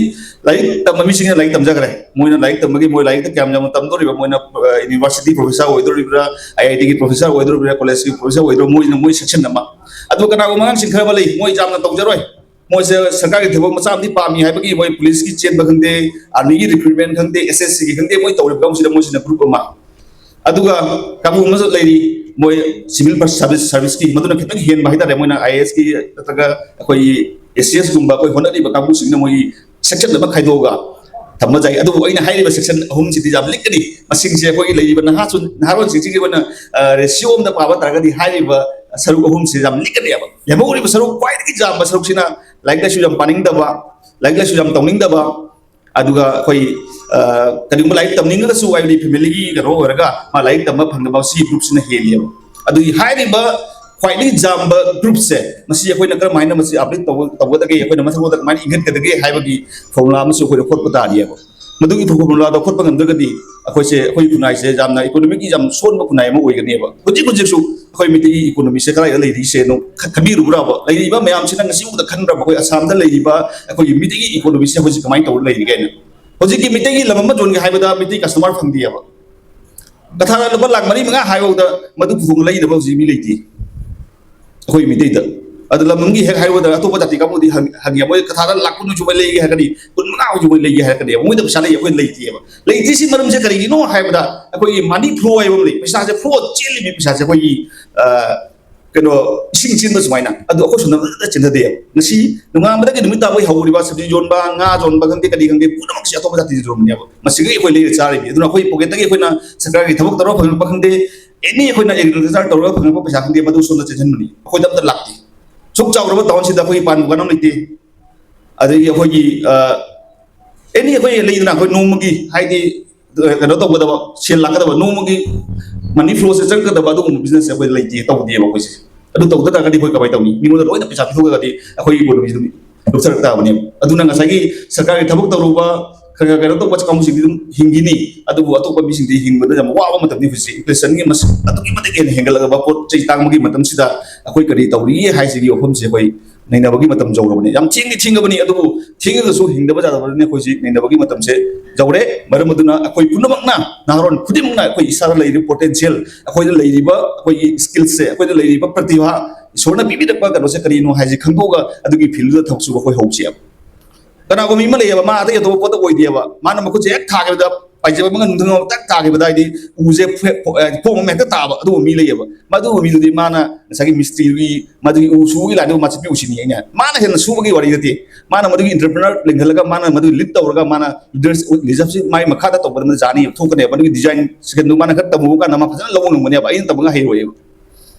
ꯂꯥꯏꯔꯤꯛ ꯇꯝꯕ ꯃꯤꯁꯤꯡꯅ ꯂꯥꯏꯔꯤꯛ ꯇꯝꯖꯈ꯭ꯔꯦ, ꯃꯣꯏꯅ ꯂꯥꯏꯔꯤꯛ ꯇꯝꯕꯒꯤ, ꯃꯣꯏ ꯂꯥꯏꯔꯤꯛꯇ ꯀꯌꯥꯝ ꯌꯥꯝꯅ ꯇꯝꯗꯧꯔꯤꯕ, ꯃꯣꯏꯅ, ꯑ, ꯌꯨꯅꯤꯚꯔꯁꯤꯇꯤ ꯄ꯭ꯔꯣꯐꯦꯁꯔ ꯑꯣꯏꯗꯧꯔꯤꯕ꯭ꯔꯥ, ꯑꯥꯏ ꯑꯥꯏ ꯇꯤꯒꯤ ꯄ꯭ꯔꯣꯐꯦꯁꯔ ꯑꯣꯏꯗꯧꯔꯤꯕ꯭ꯔꯥ, ꯀꯣꯂꯦꯖꯀꯤ ꯄ꯭ꯔꯣꯐꯦꯁꯔ ꯑꯣꯏꯗꯧꯔꯤꯕ꯭ꯔꯥ, ꯃꯣꯏꯅ, ꯃꯣꯏ ꯁꯦꯛꯁꯟ ꯑꯃ꯫ ꯑꯗꯨꯒ ꯀꯅꯥꯒꯨꯝꯕ ꯑꯉꯥꯡꯁꯤꯡ ꯈꯔ ꯑꯃ ꯂꯩ, ꯃꯣꯏ ꯌꯥꯝꯅ ꯇꯧꯖꯔꯣꯏ, ꯃꯣꯏꯁꯦ ꯁꯔꯀꯥꯔꯒꯤ ꯊꯕꯛ ꯃꯆꯥ ꯑꯃꯗꯤ ꯄꯥꯝꯃꯤ ꯍꯥꯏꯕꯒꯤ ꯃꯣꯏ ꯄꯨꯂꯤꯁꯀꯤ ꯆꯦꯟꯕ ꯈꯪꯗꯦ, ꯑꯥꯔꯃꯤꯒꯤ ꯔꯤꯀ꯭ꯔꯨꯠꯃꯦꯟ ꯈꯪꯗꯦ, ꯑꯦꯁ ꯑꯦꯁ ꯁꯤꯒꯤ ꯈꯪꯗꯦ, ꯃꯣꯏ ꯇꯧꯔꯤꯕ ꯀꯥꯡꯕꯨꯁꯤꯗ ꯃꯣꯏꯁꯤꯅ ꯒ꯭ꯔꯨꯞ ꯑꯃ꯫ ꯑꯗꯨꯒ ꯀꯥꯡꯕꯨ ꯑꯃꯁꯨ ꯂꯩꯔꯤ, ꯃꯣꯏ ꯁꯤꯚꯤꯜ ꯁꯥꯔꯚꯤꯁ ꯁꯥꯔꯚꯤꯁꯀꯤ ꯃꯗꯨꯅ ꯈꯤꯇꯪ ꯍꯦꯟꯕ ꯍꯥꯏꯇꯥꯔꯦ꯫ ꯃꯣꯏꯅ ꯑꯥꯏ ꯑꯦ ꯑꯦꯁꯀꯤ ꯅꯠꯇ꯭ꯔꯒ ꯑꯩꯈꯣꯏꯒꯤ ꯑꯦ ꯁꯤ ꯑꯦꯁꯀꯨꯝꯕ ꯑꯩꯈꯣꯏ ꯍꯣꯠꯅꯔꯤꯕ ꯀꯥꯡꯕꯨꯁꯤꯡꯅ ꯃꯣꯏꯒꯤ ꯁꯦꯛꯁꯟ ꯑꯃ ꯈꯥꯏꯗꯣꯛꯑꯒ ꯊꯝꯕ ꯌꯥꯏ꯫ ꯑꯗꯨꯕꯨ ꯑꯩꯅ ꯍꯥꯏꯔꯤꯕ ꯁꯦꯛꯁꯟ ꯑꯍꯨꯝꯁꯤꯗꯤ ꯌꯥꯝ ꯂꯤꯛꯀꯅꯤ꯫ ꯃꯁꯤꯡꯁꯦ ꯑꯩꯈꯣꯏꯒꯤ ꯂꯩꯔꯤꯕ ꯅꯍꯥꯁꯨ ꯅꯍꯥꯔꯣꯟꯁꯤꯡꯁꯤꯒꯤ ꯑꯣꯏꯅ ꯔꯦꯁꯤꯌꯣ ꯑꯃꯗ ꯄꯥꯕ ꯇꯥꯔꯒꯗꯤ ꯍꯥꯏꯔꯤꯕ ꯁꯔꯨꯛ ꯑꯍꯨꯝꯁꯤ ꯌꯥꯝ ꯂꯤꯛꯀꯅꯦꯕ꯫ ꯂꯦꯝꯍꯧꯔꯤꯕ ꯁꯔꯨꯛ, ꯈ꯭ꯋꯥꯏꯗꯒꯤ ꯌꯥꯝꯕ ꯁꯔꯨꯛꯁꯤꯅ ꯂꯥꯏꯔꯤꯛ ꯂꯥꯏꯁꯨ ꯌꯥꯝ ꯄꯥꯅꯤꯡꯗꯕ, ꯂꯥꯏꯔꯤꯛ ꯂꯥꯏꯁꯨ ꯌꯥꯝ ꯇꯧꯅꯤꯡꯗꯕ, ꯑꯗꯨꯒ ꯑꯩꯈꯣꯏ ꯀꯔꯤꯒꯨꯝꯕ ꯂꯥꯏꯔꯤꯛ ꯇꯝꯅꯤꯡꯉꯒꯁꯨ ꯍꯥꯏꯕꯗꯤ ꯐꯦꯃꯤꯂꯤꯒꯤ ꯀꯩꯅꯣ ꯑꯣꯏꯔꯒ ꯃꯥ ꯂꯥꯏꯔꯤꯛ ꯇꯝꯕ ꯐꯪꯗꯕ ꯁꯤ ꯒ꯭ꯔꯨꯞꯁꯤꯅ ꯍꯦꯜꯂꯦꯕ꯫ ꯑꯗꯨꯒꯤ ꯍꯥꯏꯔꯤꯕ ꯈ꯭ꯋꯥꯏꯗꯒꯤ ꯌꯥꯝꯕ ꯒ꯭ꯔꯨꯞꯁꯦ, ꯃꯁꯤ ꯑꯩꯈꯣꯏꯅ ꯀꯔꯝ ꯍꯥꯏꯅ ꯃꯁꯤ ꯑꯞꯗꯦꯠ ꯇꯧꯒꯗꯒꯦ, ꯑꯩꯈꯣꯏꯅ ꯃꯊꯛꯂꯣꯝꯗ ꯀꯃꯥꯏꯅ ꯏꯟꯈꯠꯀꯗꯒꯦ ꯍꯥꯏꯕꯒꯤ ꯐꯣꯔꯃꯨꯂꯥ ꯑꯃꯁꯨ ꯑꯩꯈꯣꯏꯅ ꯍꯣꯠꯄ ꯇꯥꯔꯤꯑꯕ꯫ ꯃꯗꯨꯒꯤ ꯐꯣꯔꯃꯨꯂꯥꯗꯣ ꯍꯣꯠꯄ ꯉꯝꯗ꯭ꯔꯒꯗꯤ ꯑꯩꯈꯣꯏꯁꯦ, ꯑꯩꯈꯣꯏ ꯈꯨꯟꯅꯥꯏꯁꯦ ꯌꯥꯝꯅ ꯏꯀꯣꯅꯣꯃꯤꯛꯀꯤ ꯌꯥꯝ ꯁꯣꯟꯕ ꯈꯨꯟꯅꯥꯏ ꯑꯃ ꯑꯣꯏꯒꯅꯦꯕ꯫ ꯍꯧꯖꯤꯛ ꯍꯧꯖꯤꯛꯁꯨ ꯑꯩꯈꯣꯏ ꯃꯤꯇꯩꯒꯤ ꯏꯀꯣꯅꯣꯃꯤꯁꯦ ꯀꯗꯥꯏꯗ ꯂꯩꯔꯤꯁꯦ ꯈꯟꯕꯤꯔꯨꯕ꯭ꯔꯥꯕ? ꯂꯩꯔꯤꯕ ꯃꯌꯥꯝꯁꯤꯅ ꯉꯁꯤ ꯎꯕꯗ ꯈꯟꯕ꯭ꯔꯥꯕ? ꯑꯩꯈꯣꯏ ꯑꯁꯥꯝꯗ ꯂꯩꯔꯤꯕ ꯑꯩꯈꯣꯏꯒꯤ ꯃꯤꯇꯩꯒꯤ ꯏꯀꯣꯅꯣꯃꯤꯁꯦ ꯍꯧꯖꯤꯛ ꯀꯃꯥꯏꯅ ꯇꯧꯔ ꯂꯩꯔꯤꯒꯦ ꯍꯥꯏꯅ? ꯍꯧꯖꯤꯛꯀꯤ ꯃꯤꯇꯩꯒꯤ ꯂꯝ ꯑꯃ ꯌꯣꯟꯒꯦ ꯍꯥꯏꯕꯗ ꯃꯤꯇꯩ ꯀꯁꯇꯃꯔ ꯐꯪꯗꯦꯕ꯫ ꯀꯊꯥꯗ ꯂꯨꯄꯥ ꯂꯥꯛ ꯃꯔꯤ ꯃꯉꯥ ꯍꯥꯏꯕꯗ ꯃꯗꯨ ꯄꯨꯊꯣꯛꯅ ꯂꯩꯅꯕ ꯍꯧꯖꯤꯛ ꯃꯤ ꯂꯩꯇꯦ ꯑꯩꯈꯣꯏ ꯃꯤꯇꯩꯗ꯫ ꯑꯗꯨ ꯂꯝ ꯑꯃꯒꯤ ꯍꯦꯛ ꯍꯥꯏꯔꯨꯕꯗ ꯑꯇꯣꯞꯄ ꯖꯥꯇꯤ ꯀꯥꯡꯕꯨꯗꯤ ꯍꯪ-, ꯍꯪꯉꯦ, ꯃꯣꯏ ꯀꯊꯥꯗ ꯂꯥꯛ ꯀꯨꯟ ꯍꯧꯖꯤꯛ ꯃꯣꯏ ꯂꯩꯒꯦ ꯍꯥꯏꯔꯒꯗꯤ, ꯀꯨꯟ ꯃꯉꯥ ꯍꯧꯖꯤꯛ ꯃꯣꯏ ꯂꯩꯒꯦ ꯍꯥꯏꯔꯒꯗꯤ, ꯃꯣꯏꯗ ꯄꯩꯁꯥ ꯂꯩ, ꯑꯩꯈꯣꯏ ꯂꯩꯇꯦꯕ꯫ ꯂꯩꯇ꯭ꯔꯤꯁꯤ ꯃꯔꯝꯁꯦ ꯀꯔꯤꯒꯤꯅꯣ ꯍꯥꯏꯕꯗ ꯑꯩꯈꯣꯏꯒꯤ ꯃꯅꯤ ꯐ꯭ꯂꯣ ꯍꯥꯏꯕ ꯑꯃ ꯂꯩ꯫ ꯄꯩꯁꯥꯁꯦ ꯐ꯭ꯂꯣ ꯆꯦꯜꯂꯤꯕꯤ ꯄꯩꯁꯥꯁꯦ ꯑꯩꯈꯣꯏꯒꯤ, ꯑ, ꯀꯩꯅꯣ, ꯏꯁꯤꯡ ꯆꯦꯟꯕ ꯁꯨꯃꯥꯏꯅ꯫ ꯑꯗꯨ ꯑꯩꯈꯣꯏ ꯁꯣꯝꯗ ꯑꯃꯠꯇ ꯆꯦꯟꯊꯗꯦꯕ꯫ ꯉꯁꯤ ꯅꯣꯡꯉꯥꯟꯕꯗꯒꯤ ꯅꯨꯃꯤꯠ ꯇꯥꯕꯒꯤ ꯍꯧꯔꯤꯕ ꯁꯕꯖꯤ ꯌꯣꯟꯕ, ꯉꯥ ꯌꯣꯟꯕ ꯈꯪꯗꯦ, ꯀꯔꯤ ꯈꯪꯗꯦ, ꯄꯨꯝꯅꯃꯛꯁꯦ ꯑꯇꯣꯞꯄ ꯖꯥꯇꯤꯗ ꯌꯣꯟꯕꯅꯦꯕ꯫ ꯃꯁꯤꯒ ꯑꯩꯈꯣꯏ ꯂꯩꯔ ꯆꯥꯔꯤꯕꯅꯤ꯫ ꯑꯗꯨꯅ ꯑꯩꯈꯣꯏ ꯄꯣꯀꯦꯠꯇꯒꯤ ꯑꯩꯈꯣꯏꯅ ꯁꯔꯀꯥꯔꯒꯤ ꯊꯕꯛ ꯇꯧꯔ ꯐꯪꯉꯛꯄ ꯈꯪꯗꯦ, ꯑꯦꯅꯤ ꯑꯩꯈꯣꯏꯅ ꯑꯦꯒ꯭ꯔꯤꯀꯜꯆꯔ ꯇꯧꯔꯒ ꯐꯪꯉꯛꯄ ꯄꯩꯁꯥ ꯈꯪꯗꯦ, ꯃꯗꯨ ꯁꯣꯝꯗ ꯆꯦꯟꯁꯤꯟꯕꯅꯤ꯫ ꯑꯩꯈꯣꯏꯗ ꯑꯝꯇ ꯂꯥꯛꯇꯦ꯫ ꯁꯨꯛ ꯆꯥꯎꯔꯕ ꯇꯥꯎꯟꯁꯤꯗ ꯑꯩꯈꯣꯏꯒꯤ ꯄꯥꯟ ꯗꯨꯀꯥꯟ ꯑꯃ ꯂꯩꯇꯦ꯫ ꯑꯗꯒꯤ ꯑꯩꯈꯣꯏꯒꯤ, ꯑ, ꯑꯦꯅꯤ ꯑꯩꯈꯣꯏ ꯂꯩꯗꯅ ꯑꯩꯈꯣꯏ ꯅꯣꯡꯃꯒꯤ ꯍꯥꯏꯗꯤ, ꯑ, ꯀꯩꯅꯣ ꯇꯧꯒꯗꯕ, ꯁꯦꯜ ꯂꯥꯛꯀꯗꯕ, ꯅꯣꯡꯃꯒꯤ ꯃꯅꯤ ꯐ꯭ꯂꯣꯁꯦ ꯆꯪꯒꯗꯕ ꯑꯗꯨꯒꯨꯝꯕ ꯕꯤꯖꯤꯅꯦꯁꯁꯦ ꯑꯩꯈꯣꯏ ꯂꯩꯇꯦ, ꯇꯧꯗꯦꯕ ꯑꯩꯈꯣꯏꯁꯦ꯫ ꯑꯗꯨ ꯇꯧꯗ ꯇꯥꯔꯒꯗꯤ ꯑꯩꯈꯣꯏ ꯀꯃꯥꯏꯅ ꯇꯧꯅꯤ? ꯃꯤꯉꯣꯟꯗ ꯂꯣꯏꯅ ꯄꯩꯁꯥ ꯄꯤꯊꯣꯛꯈ꯭ꯔꯒꯗꯤ ꯑꯩꯈꯣꯏꯒꯤ ꯏꯀꯣꯅꯣꯃꯤꯁꯤ ꯑꯗꯨꯝ ꯂꯨꯞꯊꯔꯛ ꯇꯥꯕꯅꯦꯕ꯫ ꯑꯗꯨꯅ ꯉꯁꯥꯏꯒꯤ ꯁꯔꯀꯥꯔꯒꯤ ꯊꯕꯛ ꯇꯧꯔꯨꯕ, ꯈꯔ ꯈꯔ ꯀꯩꯅꯣ ꯇꯧꯕ ꯀꯥꯡꯕꯨꯁꯤꯡꯗꯤ ꯑꯗꯨꯝ ꯍꯤꯡꯈꯤꯅꯤ, ꯑꯗꯨꯕꯨ ꯑꯇꯣꯞꯄ ꯃꯤꯁꯤꯡꯗꯤ ꯍꯤꯡꯕꯗ ꯌꯥꯝ ꯋꯥꯕ ꯃꯇꯝꯅꯤ ꯍꯧꯖꯤꯛꯁꯦ꯫ ꯏꯟꯐ꯭ꯂꯦꯁꯟꯒꯤ ꯃꯁꯤꯡ ꯑꯗꯨꯛꯀꯤ ꯃꯇꯤꯛ ꯍꯦꯟꯅ ꯍꯦꯟꯒꯠꯂꯛꯂꯕ ꯄꯣꯠ ꯆꯩ ꯇꯥꯡꯕꯒꯤ ꯃꯇꯝꯁꯤꯗ ꯑꯩꯈꯣꯏ ꯀꯔꯤ ꯇꯧꯔꯤꯒꯦ ꯍꯥꯏꯁꯤꯒꯤ ꯋꯥꯐꯝꯁꯦ ꯑꯩꯈꯣꯏ ꯅꯩꯅꯕꯒꯤ ꯃꯇꯝ ꯌꯧꯔꯕꯅꯤ꯫ ꯌꯥꯝ ꯊꯦꯡꯗꯤ ꯊꯦꯡꯉꯕꯅꯤ, ꯑꯗꯨꯕꯨ ꯊꯦꯡꯉꯒꯁꯨ ꯍꯤꯡꯗꯕ ꯌꯥꯗꯕꯅꯤꯅ ꯑꯩꯈꯣꯏꯁꯤ ꯅꯩꯅꯕꯒꯤ ꯃꯇꯝꯁꯦ ꯌꯧꯔꯦ꯫ ꯃꯔꯝ ꯑꯗꯨꯅ ꯑꯩꯈꯣꯏ ꯄꯨꯝꯅꯃꯛꯅ, ꯅꯍꯥꯔꯣꯜ ꯈꯨꯗꯤꯡꯃꯛꯅ ꯑꯩꯈꯣꯏ ꯏꯁꯥꯗ ꯂꯩꯔꯤꯕ ꯄꯣꯇꯦꯟꯁꯤꯌꯦꯜ, ꯑꯩꯈꯣꯏꯗ ꯂꯩꯔꯤꯕ ꯑꯩꯈꯣꯏꯒꯤ ꯁ꯭ꯀꯤꯜꯁꯦ, ꯑꯩꯈꯣꯏꯗ ꯂꯩꯔꯤꯕ ꯄ꯭ꯔꯇꯤꯚꯥ, ꯏꯁꯣꯔꯅ ꯄꯤꯕꯤꯔꯛꯄ ꯀꯩꯅꯣꯁꯦ ꯀꯔꯤꯅꯣ ꯍꯥꯏꯁꯦ ꯈꯪꯗꯣꯛꯑꯒ ꯑꯗꯨꯒꯤ ꯐꯤꯜꯗꯨꯗ ꯊꯕꯛ ꯁꯨꯕ ꯑꯩꯈꯣꯏ ꯍꯧꯁꯦꯕ꯫ ꯀꯅꯥꯒꯨꯝꯕ ꯃꯤ ꯑꯃ ꯂꯩꯌꯦꯕ, ꯃꯥ ꯑꯇꯩ ꯑꯇꯣꯞꯄ ꯄꯣꯠꯇ ꯑꯣꯏꯗꯦꯕ, ꯃꯥꯅ ꯃꯈꯨꯠꯁꯦ ꯍꯦꯛ ꯊꯥꯈꯤꯕꯗ ꯄꯥꯏꯖꯦꯞ ꯑꯃꯒ ꯅꯨꯡꯊꯪ ꯑꯃ ꯇꯛ ꯊꯥꯈꯤꯕꯗ ꯍꯥꯏꯗꯤ ꯎꯁꯦ ꯐꯦ-, ꯐꯣ-, ꯑꯦ, ꯐꯣꯝ ꯑꯃ ꯍꯦꯛꯇ ꯇꯥꯕ ꯑꯗꯨꯒꯨꯝꯕ ꯃꯤ ꯂꯩꯌꯦꯕ꯫ ꯃꯗꯨꯒꯨꯝꯕ ꯃꯤꯗꯨꯗꯤ ꯃꯥꯅ ꯉꯁꯥꯏꯒꯤ ꯃꯤꯁꯇ꯭ꯔꯤꯗꯨꯒꯤ ꯃꯗꯨꯒꯤ ꯎ ꯁꯨꯕꯒꯤ ꯂꯥꯏꯟꯗꯨ ꯃꯥ ꯆꯠꯄꯤꯌꯨ ꯁꯤꯅꯤ ꯑꯩꯅ꯫ ꯃꯥꯅ ꯍꯦꯟꯅ ꯁꯨꯕꯒꯤ ꯋꯥꯔꯤ ꯅꯠꯇꯦ꯫ ꯃꯥꯅ ꯃꯗꯨꯒꯤ entrepreneur ꯂꯤꯡꯈꯠꯂꯒ ꯃꯥꯅ ꯃꯗꯨꯒꯤ ꯂꯤꯗ ꯇꯧꯔꯒ ꯃꯥꯅ ꯂꯤꯗꯔꯁꯤꯞ ꯃꯥꯏ ꯃꯈꯥꯗ ꯇꯧꯕꯗ ꯃꯗꯨ ꯖꯥꯅꯤ ꯊꯣꯛꯀꯅꯦꯕ꯫ ꯃꯗꯨꯒꯤ ꯗꯤꯖꯥꯏꯟ ꯁꯦꯀꯦꯟꯗꯨ ꯃꯥꯅ ꯈꯔ ꯇꯝꯃꯨꯕ ꯀꯥꯟꯗ ꯃꯥ ꯐꯖꯅ ꯂꯧꯕ ꯉꯝꯒꯅꯦꯕ꯫ ꯑꯩꯅ ꯇꯝꯕ ꯉꯝ ꯍꯩꯔꯣꯏꯕ꯫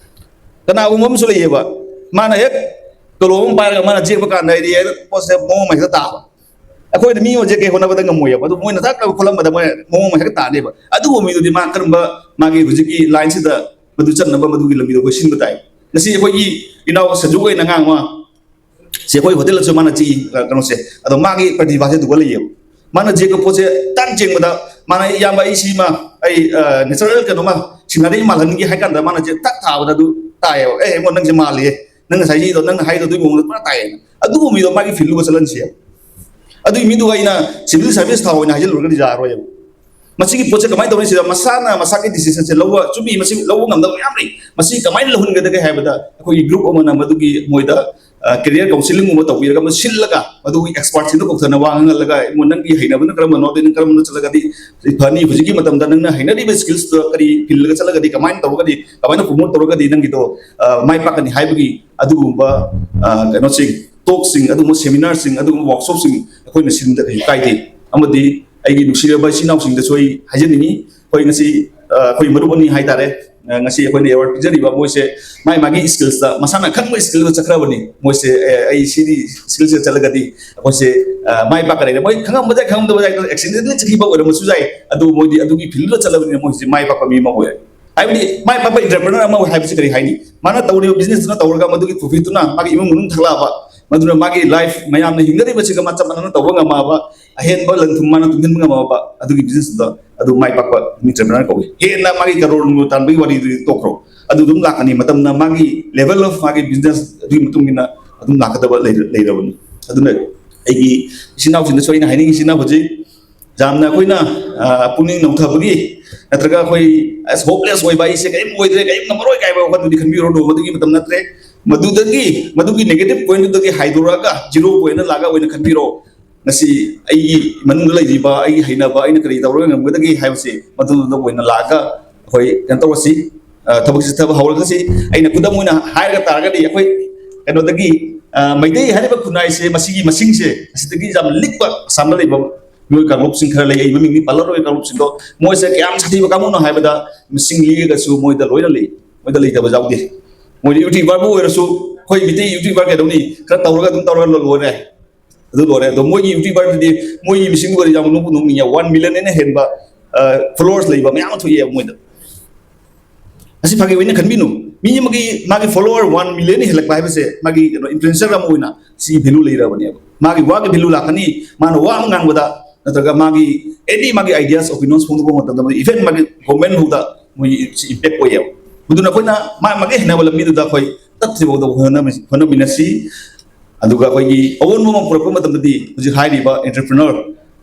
ꯀꯅꯥꯒꯨꯝꯕ ꯑꯃꯁꯨ ꯂꯩꯌꯦꯕ, ꯃꯥꯅ ꯍꯦꯛ ꯇꯣꯂꯣꯞ ꯑꯃ ꯄꯥꯏꯔꯒ ꯃꯥꯅ ꯆꯦꯛꯄ ꯀꯥꯟꯗ ꯍꯥꯏꯗꯤ ꯍꯦꯛ ꯄꯣꯠꯁꯦ ꯃꯑꯣꯡ ꯑꯃ ꯍꯦꯛꯇ ꯇꯥꯕ꯫ ꯑꯩꯈꯣꯏꯅ ꯃꯤ ꯑꯃ ꯆꯦꯛꯀꯦ ꯍꯣꯠꯅꯕꯗ ꯉꯝꯃꯣꯏꯌꯦꯕ꯫ ꯑꯗꯨ ꯃꯣꯏꯅ ꯊꯛ ꯈꯣꯠꯂꯝꯕꯗ ꯃꯣꯏ ꯃꯑꯣꯡ ꯑꯃ ꯍꯦꯛꯇ ꯇꯥꯅꯦꯕ꯫ ꯑꯗꯨꯒꯨꯝꯕ ꯃꯤꯗꯨꯗꯤ ꯃꯥ ꯀꯔꯝꯕ ꯃꯥꯒꯤ ꯍꯧꯖꯤꯛꯀꯤ ꯂꯥꯏꯟꯁꯤꯗ ꯃꯗꯨ ꯆꯠꯅꯕ ꯃꯗꯨꯒꯤ ꯂꯝꯕꯤꯗꯣ ꯑꯩꯈꯣꯏ ꯁꯤꯟꯕ ꯇꯥꯏ꯫ ꯉꯁꯤ ꯑꯩꯈꯣꯏꯒꯤ ꯏꯅꯥꯎ ꯁꯟꯖꯨ ꯑꯣꯏꯅ ꯑꯉꯥꯡ ꯑꯃ ꯁꯤ ꯑꯩꯈꯣꯏ ꯍꯣꯇꯦꯜꯗꯁꯨ ꯃꯥꯅ ꯆꯤ-, ꯑ, ꯀꯩꯅꯣꯁꯦ, ꯑꯗꯣ ꯃꯥꯒꯤ ꯄ꯭ꯔꯇꯤꯚꯥꯁꯦ ꯑꯗꯨꯒ ꯂꯩꯌꯦꯕ꯫ ꯃꯥꯅ ꯌꯦꯛꯄ ꯄꯣꯠꯁꯦ ꯇꯥꯛ ꯌꯦꯡꯕꯗ ꯃꯥꯅ, "ꯏꯌꯥꯝꯕ, ꯑꯩ ꯁꯤꯃ ꯑꯩ, ꯑ, natural ꯀꯩꯅꯣꯃ ꯁꯤꯅꯔꯤ ꯃꯥꯜꯍꯟꯒꯦ" ꯍꯥꯏ ꯀꯥꯟꯗ ꯃꯥꯅ ꯁꯦ ꯇꯥꯛ ꯊꯥꯕꯗ ꯑꯗꯨ ꯇꯥꯏꯌꯦꯕ꯫ "ꯑꯦ, ꯏꯕꯨꯡꯉꯣ, ꯅꯪꯁꯦ ꯃꯥꯜꯂꯤꯌꯦ, ꯅꯪ ꯉꯁꯥꯏ ꯌꯦꯛꯏꯗꯣ, ꯅꯪꯅ ꯍꯥꯏꯗꯣ ꯑꯗꯨꯒꯤ ꯃꯑꯣꯡꯗ ꯄꯨꯔꯥ ꯇꯥꯏꯌꯦ"꯫ ꯑꯗꯨꯒꯨꯝꯕ ꯃꯤꯗꯣ ꯃꯥꯒꯤ ꯐꯤꯜꯗꯨꯒ ꯆꯠꯍꯟꯁꯦꯕ꯫ ꯑꯗꯨꯒꯤ ꯃꯤꯗꯨꯒ ꯑꯩꯅ ꯁꯤꯚꯤꯜ ꯁꯥꯔꯚꯤꯁ ꯊꯥꯎ ꯑꯣꯏꯅ ꯍꯥꯏꯖꯤꯜꯂꯨꯔꯒꯗꯤ ꯌꯥꯔꯣꯏꯕ꯫ ꯃꯁꯤꯒꯤ ꯄꯣꯠꯁꯦ ꯀꯃꯥꯏꯅ ꯇꯧꯅꯤ? ꯁꯤꯗ ꯃꯁꯥꯅ ꯃꯁꯥꯒꯤ ꯗꯤꯁꯤꯖꯟꯁꯦ ꯂꯧꯕ, ꯆꯨꯝꯃꯤ, ꯃꯁꯤ ꯂꯧꯕ ꯉꯝꯗꯕ ꯃꯌꯥꯝ ꯂꯩ꯫ ꯃꯁꯤ ꯀꯃꯥꯏꯅ ꯂꯧꯍꯟꯒꯗꯒꯦ ꯍꯥꯏꯕꯗ ꯑꯩꯈꯣꯏꯒꯤ ꯒ꯭ꯔꯨꯞ ꯑꯃꯅ ꯃꯗꯨꯒꯤ ꯃꯣꯏꯗ, ꯑ, ꯀꯦꯔꯤꯌꯔ ꯀꯥꯎꯟꯁꯤꯂꯤꯡꯒꯨꯝꯕ ꯇꯧꯕꯤꯔꯒ, ꯃꯗꯨ ꯁꯤꯜꯂꯒ ꯃꯗꯨꯒꯤ ꯑꯦꯛꯁꯄꯥꯔꯠꯁꯤꯡꯗꯣ ꯀꯧꯊꯅ ꯋꯥ ꯉꯥꯡꯍꯜꯂꯒ, "ꯏꯕꯨꯡꯉꯣ, ꯅꯪꯒꯤ ꯍꯩꯅꯕꯅ ꯀꯔꯝꯕꯅꯣ, ꯑꯗꯩ ꯅꯪ ꯀꯔꯝꯕꯅ ꯆꯠꯂꯒꯗꯤ ꯐꯅꯤ? ꯍꯧꯖꯤꯛꯀꯤ ꯃꯇꯝꯗ ꯅꯪꯅ ꯍꯩꯅꯔꯤꯕ ꯁ꯭ꯀꯤꯜꯁꯇꯣ ꯀꯔꯤ ꯐꯤꯜꯗꯒ ꯆꯠꯂꯒꯗꯤ, ꯀꯃꯥꯏꯅ ꯇꯧꯔꯒꯗꯤ, ꯀꯃꯥꯏꯅ ꯄ꯭ꯔꯣꯃꯣꯠ ꯇꯧꯔꯒꯗꯤ ꯅꯪꯒꯤꯗꯣ, ꯑ, ꯃꯥꯏ ꯄꯥꯛꯀꯅꯤ?" ꯍꯥꯏꯕꯒꯤ ꯑꯗꯨꯒꯨꯝꯕ, ꯑ, ꯀꯩꯅꯣꯁꯤꯡ, ꯇꯣꯛꯁꯤꯡ, ꯑꯗꯨꯒꯨꯝꯕ ꯁꯦꯃꯤꯅꯥꯔꯁꯤꯡ, ꯑꯗꯨꯒꯨꯝꯕ ꯋꯥꯔꯛꯁꯣꯞꯁꯤꯡ ꯑꯩꯈꯣꯏꯅ ꯁꯤꯟꯕꯗ ꯀꯩꯁꯨ ꯀꯥꯏꯗꯦ꯫ ꯑꯃꯗꯤ ꯑꯩꯒꯤ ꯅꯨꯡꯁꯤꯔꯕ ꯏꯆꯤꯟ ꯏꯅꯥꯎꯁꯤꯡꯗꯁꯨ ꯑꯩ ꯍꯥꯏꯖꯅꯤꯡꯉꯤ, ꯑꯩꯈꯣꯏ ꯉꯁꯤ, ꯑ, ꯑꯩꯈꯣꯏ ꯃꯔꯨꯞ ꯑꯅꯤ ꯍꯥꯏꯇꯥꯔꯦ, ꯑ, ꯉꯁꯤ ꯑꯩꯈꯣꯏꯅ ꯑꯦꯋꯥꯔꯗ ꯄꯤꯖꯔꯤꯕ ꯃꯣꯏꯁꯦ ꯃꯥꯏ ꯃꯥꯒꯤ ꯁ꯭ꯀꯤꯜꯁꯇ, ꯃꯁꯥꯅ ꯈꯪꯕ ꯁ꯭ꯀꯤꯜꯗ ꯆꯠꯈ꯭ꯔꯕꯅꯤ꯫ ꯃꯣꯏꯁꯦ, "ꯑꯦ, ꯑꯩ ꯁꯤꯗꯤ ꯁ꯭ꯀꯤꯜꯁꯤꯗ ꯆꯠꯂꯒꯗꯤ ꯑꯩꯈꯣꯏꯁꯦ, ꯑ, ꯃꯥꯏ ꯄꯥꯛꯀꯗꯣꯏꯅꯦ꯫" ꯃꯣꯏ ꯈꯪꯉꯝꯕ ꯌꯥꯏ, ꯈꯪꯉꯝꯗꯕ ꯌꯥꯏ, ꯑꯦꯛꯁꯤꯗꯦꯟꯇꯦꯜꯂꯤ ꯆꯠꯈꯤꯕ ꯑꯣꯏꯔꯝꯕꯁꯨ ꯌꯥꯏ꯫ ꯑꯗꯨꯕꯨ ꯃꯣꯏꯗꯤ ꯑꯗꯨꯒꯤ ꯐꯤꯜꯗ ꯆꯠꯂꯕꯅꯤꯅ ꯃꯣꯏꯁꯦ ꯃꯥꯏ ꯄꯥꯛꯄ ꯃꯤ ꯑꯃ ꯑꯣꯏꯔꯦ꯫ ꯍꯥꯏꯕꯗꯤ ꯃꯥꯏ ꯄꯥꯛꯄ entrepreneur ꯑꯃ ꯍꯥꯏꯕꯁꯤ ꯀꯔꯤ ꯍꯥꯏꯅꯤ? ꯃꯥꯅ ꯇꯧꯔꯤꯕ ꯕꯤꯖꯤꯅꯦꯁꯇꯨꯅ ꯇꯧꯔꯒ ꯃꯗꯨꯒꯤ ꯄ꯭ꯔꯣꯐꯤꯠꯇꯨꯅ ꯃꯥꯒꯤ ꯏꯃꯨꯡ ꯃꯅꯨꯡ ꯊꯥꯛꯂꯛꯑꯕ, ꯃꯗꯨꯅ ꯃꯥꯒꯤ ꯂꯥꯏꯐ ꯃꯌꯥꯝꯅ ꯍꯤꯡꯅꯔꯤꯕꯁꯤꯒ ꯃꯥ ꯆꯞ ꯃꯥꯟꯅꯅ ꯇꯧꯕ ꯉꯝꯃꯛꯑꯕ, ꯑꯍꯦꯟꯕ ꯂꯟ ꯊꯨꯝ ꯃꯥꯅ ꯇꯨꯡꯁꯤꯟꯕ ꯉꯝꯃꯛꯑꯕ, ꯑꯗꯨꯒꯤ ꯕꯤꯖꯤꯅꯦꯁꯇꯨꯗ ꯑꯗꯨ ꯃꯥꯏ ꯄꯥꯛꯄ entrepreneur ꯀꯧꯏ꯫ ꯍꯦꯟꯅ ꯃꯥꯒꯤ ꯀꯔꯣꯔ ꯅꯨꯡꯂꯣꯔ ꯇꯥꯟꯕꯒꯤ ꯋꯥꯔꯤꯗꯨꯗꯤ ꯇꯣꯛꯈ꯭ꯔꯣ, ꯑꯗꯨ ꯑꯗꯨꯝ ꯂꯥꯛꯀꯅꯤ꯫ ꯃꯇꯝꯅ ꯃꯥꯒꯤ level of ꯃꯥꯒꯤ ꯕꯤꯖꯤꯅꯦꯁ ꯑꯗꯨꯒꯤ ꯃꯇꯨꯡ ꯏꯟꯅ ꯑꯗꯨꯝ ꯂꯥꯛꯀꯗꯕ ꯂꯩꯔ-, ꯂꯩꯔꯕꯅꯤ꯫ ꯑꯗꯨꯅ ꯑꯩꯒꯤ ꯏꯆꯤꯟ ꯏꯅꯥꯎꯁꯤꯡꯗꯁꯨ ꯑꯩꯅ ꯍꯥꯏꯅꯤꯡꯉꯤꯁꯤꯅ ꯍꯧꯖꯤꯛ ꯌꯥꯝꯅ ꯑꯩꯈꯣꯏꯅ, ꯑ, ꯄꯨꯛꯅꯤꯡ ꯅꯧꯊꯕꯒꯤ ꯅꯠꯇ꯭ꯔꯒ ꯑꯩꯈꯣꯏ, "ꯑꯁ, ꯍꯣꯞꯂꯦꯁ ꯑꯣꯏꯕ, ꯑꯩꯁꯦ ꯀꯔꯤꯝ ꯑꯣꯏꯗ꯭ꯔꯦ, ꯀꯔꯤꯝ ꯉꯝꯃꯔꯣꯏ" ꯀꯥꯏꯕ ꯋꯥꯈꯜꯗꯨꯗꯤ ꯈꯟꯕꯤꯔꯨꯔꯅꯨ, ꯃꯗꯨꯒꯤ ꯃꯇꯝ ꯅꯠꯇ꯭ꯔꯦ꯫ ꯃꯗꯨꯗꯒꯤ, ꯃꯗꯨꯒꯤ ꯅꯦꯒꯦꯇꯤꯚ ꯄꯣꯏꯟꯠꯇꯨꯗꯒꯤ ꯍꯥꯏꯗꯣꯔꯛꯑꯒ ꯖꯤꯔꯣ ꯄꯣꯏꯟꯠꯇ ꯂꯥꯛꯑꯒ ꯑꯣꯏꯅ ꯈꯟꯕꯤꯔꯣ꯫ ꯉꯁꯤ ꯑꯩꯒꯤ ꯃꯅꯨꯡꯗ ꯂꯩꯔꯤꯕ ꯑꯩꯒꯤ ꯍꯩꯅꯕ, ꯑꯩꯅ ꯀꯔꯤ ꯇꯧꯔꯒ ꯉꯝꯒꯗꯒꯦ ꯍꯥꯏꯕꯁꯤ ꯃꯗꯨꯗ ꯑꯣꯏꯅ ꯂꯥꯛꯑꯒ ꯑꯩꯈꯣꯏ ꯀꯩꯅꯣ ꯇꯧꯔꯁꯤ꯫ ꯑ, ꯊꯕꯛꯁꯤ ꯊꯕꯛ ꯍꯧꯔꯒꯁꯤ꯫ ꯑꯩꯅ ꯈꯨꯗꯝ ꯑꯣꯏꯅ ꯍꯥꯏꯔꯒ ꯇꯥꯔꯒꯗꯤ ꯑꯩꯈꯣꯏ ꯀꯩꯅꯣꯗꯒꯤ, ꯑ, ꯃꯩꯇꯩ ꯍꯥꯏꯔꯤꯕ ꯈꯨꯟꯅꯥꯏꯁꯦ ꯃꯁꯤꯒꯤ ꯃꯁꯤꯡꯁꯦ ꯑꯁꯤꯗꯒꯤ ꯌꯥꯝ ꯂꯤꯛꯄ ꯑꯁꯥꯝꯗ ꯂꯩꯕ ꯃꯤꯑꯣꯏ ꯀꯥꯡꯂꯨꯞꯁꯤꯡ ꯈꯔ ꯂꯩ꯫ ꯑꯩ ꯃꯃꯤꯡꯗꯤ ꯄꯜꯂꯔꯣꯏ꯫ ꯀꯥꯡꯂꯨꯞꯁꯤꯡꯗꯣ ꯃꯣꯏꯁꯦ ꯀꯌꯥꯝ ꯁꯥꯊꯤꯕ ꯀꯥꯡꯕꯨꯅꯣ ꯍꯥꯏꯕꯗ ꯃꯁꯤꯡ ꯂꯤꯔꯒꯁꯨ ꯃꯣꯏꯗ ꯂꯣꯏꯅ ꯂꯩ, ꯃꯣꯏꯗ ꯂꯩꯇꯕ ꯌꯥꯎꯗꯦ꯫ ꯃꯣꯏꯗꯤ YouTuberꯕꯨ ꯑꯣꯏꯔꯁꯨ ꯑꯩꯈꯣꯏ ꯃꯤꯇꯩ YouTuber ꯀꯩꯗꯧꯅꯤ, ꯈꯔ ꯇꯧꯔꯒ ꯑꯗꯨꯝ ꯇꯧꯔꯒ ꯂꯣꯏꯔꯦ, ꯑꯗꯨ ꯂꯣꯏꯔꯦ꯫ ꯑꯗꯣ ꯃꯣꯏꯒꯤ YouTuberꯗꯨꯗꯤ ꯃꯣꯏꯒꯤ ꯃꯤꯁꯤꯡꯗꯨꯒꯗꯤ ꯌꯥꯝ ꯅꯣꯛꯄꯨ ꯅꯣꯛꯅꯤꯡꯉꯦ꯫ One millionꯅ ꯍꯦꯟꯕ followers ꯂꯩꯕ ꯃꯌꯥꯝ ꯑꯃ ꯊꯣꯛꯑꯦ ꯃꯣꯏꯗ꯫ ꯑꯁꯤ ꯐꯥꯒꯤ ꯑꯣꯏꯅ ꯈꯟꯕꯤꯅꯨ꯫ ꯃꯤ ꯑꯃꯒꯤ, ꯃꯥꯒꯤ follower one million ꯍꯦꯜꯂꯛꯄ ꯍꯥꯏꯕꯁꯦ ꯃꯥꯒꯤ ꯀꯩꯅꯣ influencer ꯑꯃ ꯑꯣꯏꯅ ꯁꯤ value ꯂꯩꯔꯕꯅꯦꯕ꯫ ꯃꯥꯒꯤ ꯋꯥꯒꯤ value ꯂꯥꯛꯀꯅꯤ꯫ ꯃꯥꯅ ꯋꯥ ꯑꯃ ꯉꯥꯡꯕꯗ ꯅꯠꯇ꯭ꯔꯒ ꯃꯥꯒꯤ any ꯃꯥꯒꯤ ideas, opinions ꯐꯣꯡꯗꯣꯛꯄ ꯃꯇꯝꯗ, even ꯃꯥꯒꯤ comment ꯐꯥꯎꯗ ꯃꯣꯏꯒꯤ ꯁꯤ impact ꯑꯣꯏꯌꯦꯕ꯫ ꯃꯗꯨꯅ ꯑꯩꯈꯣꯏꯅ ꯃꯥ ꯃꯥꯒꯤ ꯍꯩꯅꯕ ꯂꯝꯕꯤꯗꯨꯗ ꯑꯩꯈꯣꯏ ꯇꯠꯇ꯭ꯔꯤꯐꯥꯎꯗ ꯍꯣꯠꯅꯃꯤ-, ꯍꯣꯠꯅꯃꯤꯟꯅꯁꯤ꯫ ꯑꯗꯨꯒ ꯑꯩꯈꯣꯏꯒꯤ ꯑꯑꯣꯟꯕ ꯑꯃ ꯄꯨꯔꯛꯄ ꯃꯇꯝꯗꯗꯤ ꯍꯧꯖꯤꯛ ꯍꯥꯏꯔꯤꯕ entrepreneur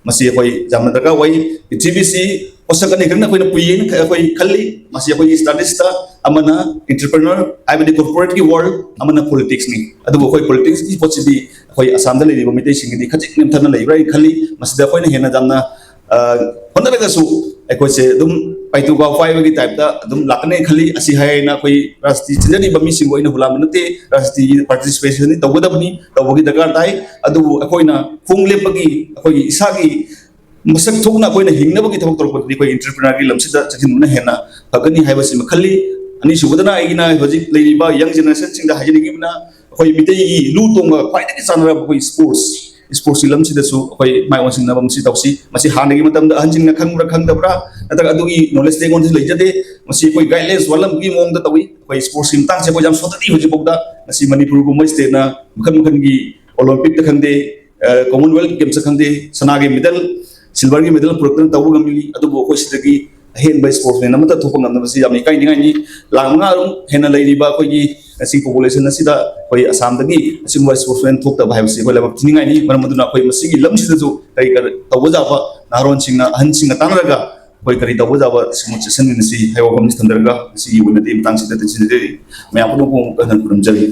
ꯃꯁꯤ ꯑꯩꯈꯣꯏ ꯌꯥꯝꯅ ꯗꯔꯀꯥꯔ ꯑꯣꯏ꯫ ꯄ꯭ꯔꯤꯊꯤꯕꯤꯁꯤ ꯄꯣꯠꯁꯛ ꯑꯅꯤ ꯈꯛꯅ ꯑꯩꯈꯣꯏꯅ ꯄꯨꯏꯌꯦꯅ ꯑꯩꯈꯣꯏ ꯈꯜꯂꯤ꯫ ꯃꯁꯤ ꯑꯩꯈꯣꯏꯒꯤ studiesꯇ ꯑꯃꯅ entrepreneur ꯍꯥꯏꯕꯗꯤ corporateꯀꯤ world, ꯑꯃꯅ politicsꯅꯤ꯫ ꯑꯗꯨꯕꯨ ꯑꯩꯈꯣꯏ politicsꯀꯤ ꯄꯣꯠꯁꯤꯗꯤ ꯑꯩꯈꯣꯏ ꯑꯁꯥꯝꯗ ꯂꯩꯔꯤꯕ ꯃꯤꯇꯩꯁꯤꯡꯒꯤꯗꯤ ꯈꯖꯤꯛ ꯅꯦꯝꯊꯅ ꯂꯩꯕ꯭ꯔꯥ ꯍꯥꯏꯅ ꯈꯜꯂꯤ꯫ ꯃꯁꯤꯗ ꯑꯩꯈꯣꯏꯅ ꯍꯦꯟꯅ ꯌꯥꯝꯅ, ꯑ, ꯍꯣꯠꯅꯔꯒꯁꯨ ꯑꯩꯈꯣꯏꯁꯦ ꯑꯗꯨꯝ ꯄꯥꯏꯇꯨꯒꯥꯎ ꯄꯥꯏꯕꯒꯤ typeꯇ ꯑꯗꯨꯝ ꯂꯥꯛꯀꯅꯤ ꯈꯜꯂꯤ꯫ ꯑꯁꯤ ꯍꯥꯏꯅ ꯑꯩꯈꯣꯏ ꯔꯥꯖꯅꯤꯇꯤ ꯆꯦꯟꯖꯔꯤꯕ ꯃꯤꯁꯤꯡꯕꯨ ꯑꯩꯅ ꯍꯨꯂꯥꯝꯕ ꯅꯠꯇꯦ꯫ ꯔꯥꯖꯅꯤꯇꯤꯒꯤ participation ꯇꯧꯒꯗꯕꯅꯤ, ꯇꯧꯕꯒꯤ ꯗꯔꯀꯥꯔ ꯇꯥꯏ꯫ ꯑꯗꯨꯕꯨ ꯑꯩꯈꯣꯏꯅ ꯈꯣꯡ ꯂꯦꯞꯄꯒꯤ, ꯑꯩꯈꯣꯏꯒꯤ ꯏꯁꯥꯒꯤ ꯃꯁꯛ ꯊꯣꯛꯅ ꯑꯩꯈꯣꯏꯅ ꯍꯤꯡꯅꯕꯒꯤ ꯊꯕꯛ ꯇꯧꯔꯛꯄꯗꯗꯤ ꯑꯩꯈꯣꯏ entrepreneurꯒꯤ ꯂꯝꯁꯤꯗ ꯆꯪꯁꯤꯟꯕꯅ ꯍꯦꯟꯅ ꯐꯒꯅꯤ ꯍꯥꯏꯕꯁꯤꯃ ꯈꯜꯂꯤ꯫ ꯑꯅꯤꯁꯨꯕꯗꯅ ꯑꯩꯒꯤꯅ ꯍꯧꯖꯤꯛ ꯂꯩꯔꯤꯕ young generationꯁꯤꯡꯗ ꯍꯥꯏꯖꯅꯤꯡꯉꯤꯕꯅ, ꯑꯩꯈꯣꯏ ꯃꯤꯇꯩꯒꯤ ꯂꯨ ꯇꯣꯡꯕ ꯈ꯭ꯋꯥꯏꯗꯒꯤ ꯆꯥꯟꯅꯔꯕ ꯑꯩꯈꯣꯏ sports, sportsꯀꯤ ꯂꯝꯁꯤꯗꯁꯨ ꯑꯩꯈꯣꯏ ꯃꯥꯏ ꯑꯣꯟꯁꯤꯟꯅꯕ ꯑꯃꯁꯤ ꯇꯧꯁꯤ꯫ ꯃꯁꯤ ꯍꯥꯟꯅꯒꯤ ꯃꯇꯝꯗ ꯑꯍꯟꯁꯤꯡꯅ ꯈꯪꯕ꯭ꯔꯥ ꯈꯪꯗꯕ꯭ꯔꯥ, ꯅꯠꯇ꯭ꯔꯒ ꯑꯗꯨꯒꯤ knowledgeꯇ ꯑꯩꯉꯣꯟꯗꯁꯨ ꯂꯩꯖꯗꯦ꯫ ꯃꯁꯤ ꯑꯩꯈꯣꯏ guidelines ꯋꯥꯠꯂꯝꯕꯒꯤ ꯃꯑꯣꯡꯗ ꯇꯧꯏ꯫ ꯑꯩꯈꯣꯏ sportsꯀꯤ ꯃꯇꯥꯡꯁꯦ ꯑꯩꯈꯣꯏ ꯌꯥꯝ ꯁꯣꯊꯔꯤ ꯍꯧꯖꯤꯛꯐꯥꯎꯗ꯫ ꯉꯁꯤ ꯃꯅꯤꯄꯨꯔꯒꯨꯝꯕ stateꯅ ꯃꯈꯜ ꯃꯈꯜꯒꯤ Olympicꯇ ꯈꯪꯗꯦ, ꯑ, Commonwealth Gamesꯇ ꯈꯪꯗꯦ, ꯁꯅꯥꯒꯤ medal, silverꯒꯤ medal ꯄꯨꯔꯛꯇꯅ ꯇꯧꯕ ꯉꯝꯃꯤ꯫ ꯑꯗꯨꯕꯨ ꯑꯩꯈꯣꯏ ꯁꯤꯗꯒꯤ ꯑꯍꯦꯟꯕ sportsman ꯑꯃꯠꯇ ꯊꯣꯛꯄ ꯉꯝꯗꯕꯁꯤ ꯌꯥꯝ ꯏꯀꯥꯏꯅꯤꯡꯉꯥꯏꯅꯤ꯫ ꯂꯥꯈ ꯃꯉꯥ ꯔꯣꯝ ꯍꯦꯟꯅ ꯂꯩꯔꯤꯕ ꯑꯩꯈꯣꯏꯒꯤ ꯉꯁꯤ population ꯑꯁꯤꯗ ꯑꯩꯈꯣꯏ ꯑꯁꯥꯝꯗꯒꯤ ꯑꯁꯤꯒꯨꯝꯕ sportsman ꯊꯣꯛꯇꯕ ꯍꯥꯏꯕꯁꯤ ꯑꯩꯈꯣꯏ ꯂꯥꯏꯕꯛ ꯊꯤꯅꯤꯡꯉꯥꯏꯅꯤ꯫ ꯃꯔꯝ ꯑꯗꯨꯅ ꯑꯩꯈꯣꯏ ꯃꯁꯤꯒꯤ ꯂꯝꯁꯤꯗꯁꯨ ꯀꯔꯤ ꯀꯔꯤ ꯇꯧꯕ ꯌꯥꯕ ꯅꯍꯥꯔꯣꯟꯁꯤꯡꯅ, ꯑꯍꯟꯁꯤꯡꯒ ꯇꯥꯟꯅꯔꯒ ꯑꯩꯈꯣꯏ ꯀꯔꯤ ꯇꯧꯕ ꯌꯥꯕ ꯁꯤꯒꯨꯝꯕ ꯆꯦꯛꯁꯤꯟꯃꯤꯟꯅꯁꯤ ꯍꯥꯏꯕ ꯋꯥꯐꯝꯁꯤ ꯊꯝꯖꯔꯒ ꯉꯁꯤꯒꯤ ꯑꯣꯏꯅꯗꯤ ꯃꯇꯥꯡꯁꯤꯗ ꯇꯦꯟꯁꯤꯟꯖꯔꯤ꯫ ꯃꯌꯥꯝ ꯄꯨꯝꯅꯃꯛꯄꯨ ꯑꯃꯨꯛ ꯍꯟꯅ ꯈꯨꯔꯨꯝꯖꯔꯤ꯫